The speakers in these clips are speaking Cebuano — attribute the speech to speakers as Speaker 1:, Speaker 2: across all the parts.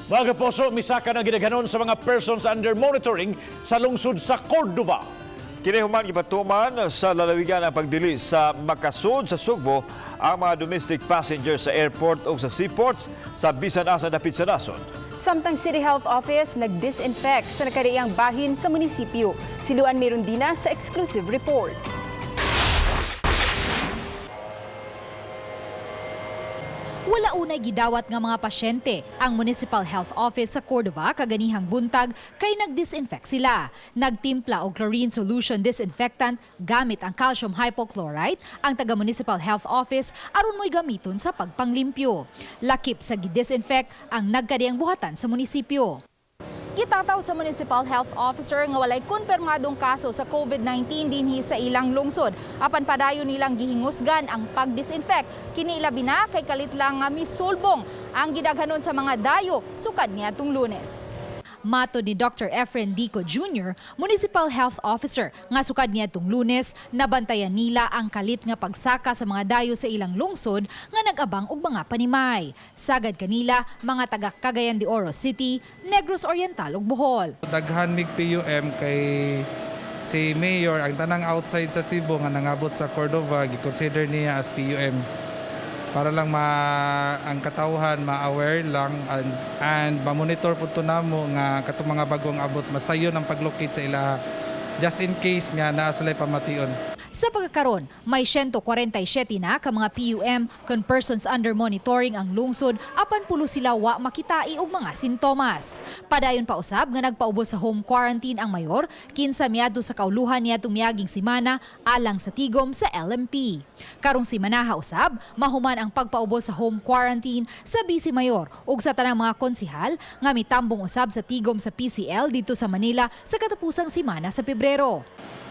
Speaker 1: Mga kaposo, misaka ng gidaghanon sa mga persons under monitoring sa lungsod sa Cordova.
Speaker 2: Kini human gipatuman sa lalawigan ang pagdili sa makasud sa Sugbo ang mga domestic passengers sa airport o sa seaports sa bisan asa dapit sa nasod.
Speaker 3: Samtang City Health Office nag-disinfect sa nakariang bahin sa munisipyo. Si Luan Mirundina sa exclusive report.
Speaker 4: Wala unay gidawat nga mga pasyente ang Municipal Health Office sa Cordova kaganihang buntag kay nagdisinfect sila. Nagtimpla og chlorine solution disinfectant gamit ang calcium hypochlorite ang taga Municipal Health Office aron mo'y gamiton sa pagpanglimpyo. Lakip sa gidisinfect ang nagkadiyang buhatan sa munisipyo. Gitataw sa Municipal Health Officer nga walay kumpirmadong kaso sa COVID-19 dinhi sa ilang lungsod. Apan padayon nilang gihingusgan ang pagdisinfect. Kini ilabi na kay kalit lang nga misulbong ang gidaghanon sa mga dayo sukad niadtong Lunes. Matod ni Dr. Efren Dico Jr., Municipal Health Officer, nga sukad niadtong Lunes, nabantayan nila ang kalit nga pagsaka sa mga dayo sa ilang lungsod nga nag-abang og mga panimay. Sagad kanila, mga taga Cagayan de Oro City, Negros Oriental ug Bohol.
Speaker 5: Daghan mig PUM kay si Mayor ang tanang outside sa Cebu nga nangabot sa Cordova gi-consider niya as PUM para lang ma ang katawhan ma-aware lang and ma-monitor pud to namo nga katong mga bagong abot masayon ang pag-locate sa ila just in case nga naa sila'y pamation.
Speaker 4: Sa pagkakaron, may 147 na ka mga PUM kon persons under monitoring ang lungsod apan pulo sila wa makitai og mga sintomas. Padayon pa usab nga nagpaubos sa home quarantine ang mayor kinsa miadto sa kauluhan niadtong miaging simana alang sa tigom sa LMP. Karong simanaha usab, mahuman ang pagpaubos sa home quarantine sa Vice Mayor ug sa tanang mga konsihal nga mitambong usab sa tigom sa PCL dito sa Manila sa katapusang simana sa Pebrero.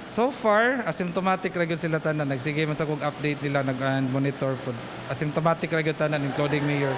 Speaker 5: So far, asymptomatic ra gyud sila tanan. Nagsige man sa kog update nila nag and monitor pud. Asymptomatic ra gyud tanan including mayor.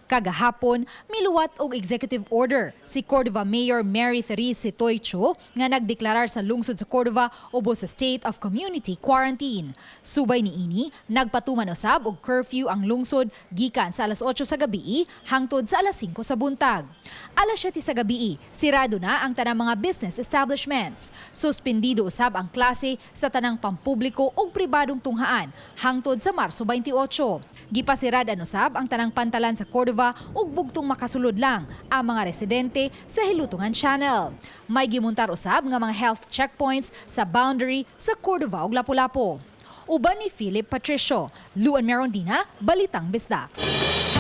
Speaker 4: Kagahapon, miluwat og executive order si Cordova Mayor Mary Therese Sitoy Cho nga nagdeklarar sa lungsod sa Cordova ubos sa state of community quarantine. Subay niini, nagpatuman usab og curfew ang lungsod gikan sa alas 8 sa gabi hangtod sa alas 5 sa buntag. Alas 7 sa gabi, sirado na ang tanang mga business establishments. Suspendido usab ang klase sa tanang pampubliko ug pribadong tunghaan hangtod sa Marso 28. Gipasirad-an usab ang tanang pantalan sa Cordova ug bugtong makasulod lang ang mga residente sa Hilutungan Channel. May gimuntar usab nga mga health checkpoints sa boundary sa Cordova ug Lapu-Lapu. Uban ni Philip Patricio, Luan Merondina, Balitang Bisdak.